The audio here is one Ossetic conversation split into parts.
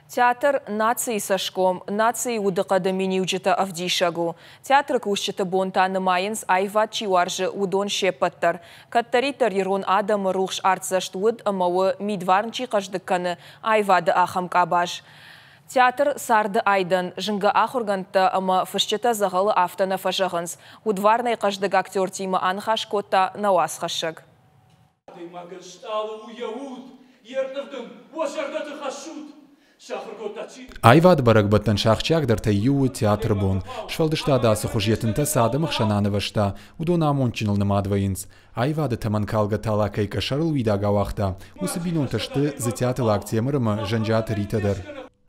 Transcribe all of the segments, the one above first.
Театр нацийы цӕсгом, нацийы удыхъӕды миниуджытӕ ӕвдисӕг у. Театры кусджыты бон та нымайынц, аивад чи уарзы, уыдон се ппӕт дӕр. Кӕддӕриддӕр ирон адӕмы рухс артдзӕст уыд ӕмӕ у, мидварн чи хъӕздыг кӕны, аивады ахӕм къабаз. Театр, царды айдӕн, зынгӕ ахуыргӕндтӕ ӕмӕ фысджытӕ дзӕгъӕлы афтӕ нӕ фӕзӕгъынц. Удварнӕй хъӕздыг актертимӕ аныхас кодта нӕ уацхӕссӕг. Адӕймагӕн стъалы у йӕ уд, йе ртъывд ын уӕ зӕрдӕты хӕссут. Аивады бӕрӕгбӕттӕн сӕ ахсджиагдӕртӕй иу у театры бон. Сфӕлдыстады ацы хуыз йӕ тынтӕ цы адӕмы хсӕн анывӕзта, уыдон амондджыныл нымад вӕййынц. Аивады тӕмӕнкалгӕ тала кӕй къӕсӕрыл уидаг ауагъта, уыцы бинонтӕ сты Дзытиаты Лактемыр ӕмӕ Зӕнджиаты Ритӕ дӕр.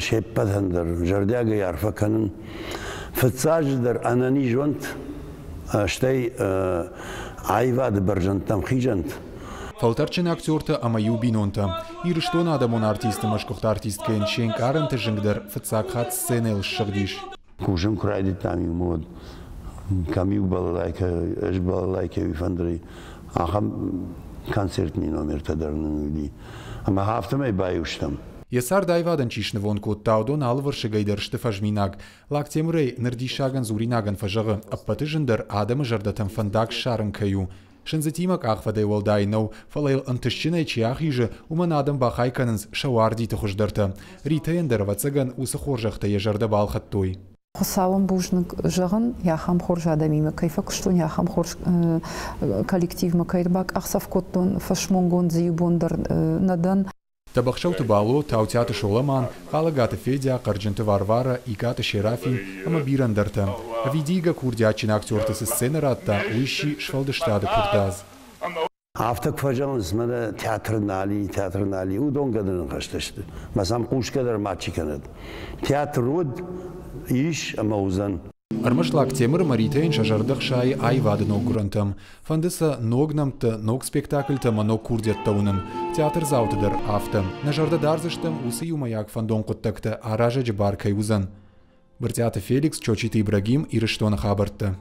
Се ппӕтӕн дӕр зӕрдиагӕй арфӕ кӕнын. Фыццаджыдӕр ӕнӕниз уӕнт, стӕй аивады бӕрзӕндтӕм хизӕнт. Фӕлтӕрдджын актертӕ ӕмӕ иу бинонтӕ. Ирыстоны адӕмон артисты мӕсгуыхт артисткӕйӕн се нкъарӕнты зынг дӕр фыццаг хатт сценӕйыл ссыгъдис. Кусын куы райдыдтам иумӕ, уӕд кӕм-иу балалайкӕ, ӕз балалайкӕ фӕндырӕй, ахӕм концертный номертӕ дӕр нын уыди. Ӕмӕ афтӕмӕй баиу стӕм. Йӕ цард аивадӕн чи снывонд кодта, уыдон алывӕрсыгӕй дӕр сты фӕзминаг. Лактемырӕй ныр диссагӕн дзуринагӕн фӕзӕгъы, ӕппӕты зындӕр адӕмы зӕрдӕтӕм фӕндаг ссарын кӕй у. Сындзытимӕ къахвӕдӕй уӕлдай нӕу, фӕлӕ йыл ӕнтыстджынӕй чи ахизы, уымӕн адӕм бахай кӕнынц сӕ уардиты хуыздӕртӕ. Ритӕйӕн дӕр, ӕвӕццӕгӕн, уыцы хорзӕхтӕ йӕ зӕрдӕ балхӕдтой. Хуыцауӕн бузныг зӕгъын, ахӕм хорз адӕмимӕ кӕй фӕкуыстон, ахӕм хорз коллективмӕ кӕй ӕрбакъахдзӕф кодтон, фӕсмонгонд дзы иу бон дӕр нӕ дӕн. Тӕбӕхсӕуты Бало, Таутиаты Соломан, Хъалӕгаты Федя, Хъӕрджынты Варвара, Икъаты Серафин ӕмӕ бирӕ ӕндӕртӕ. Ӕвидийгӕ курдиатджын актерты цы сценӕ радта, уый сси сфӕлдыстады куырдадз. Афтӕ куы фӕзӕгъынц, мӕнӕ театр нал и, театр нал и, уыдон гӕды ныхӕстӕ сты. Мӕ сӕм хъусгӕ дӕр мачи кӕнӕд. Театр уыд, ис ӕмӕ уыдзӕн. Ӕрмӕст Лактемыр ӕмӕ Ритӕйӕн сӕ зӕрдӕ хсайы аивады ноггуырӕнтӕм. Фӕнды сӕ ног нӕмттӕ, ног спектакльтӕ ӕмӕ ног курдиӕттӕ уынын. Театрдзауты дӕр афтӕ. Нӕ зӕрдӕ дардзыстӕм, уыцы иумӕйаг фӕндон хъуыддӕгтӕ аразӕджы бар кӕй уыдзӕн. Брытъиаты Феликс, Чочиты Ибрагим, Ирыстоны хабӕрттӕ.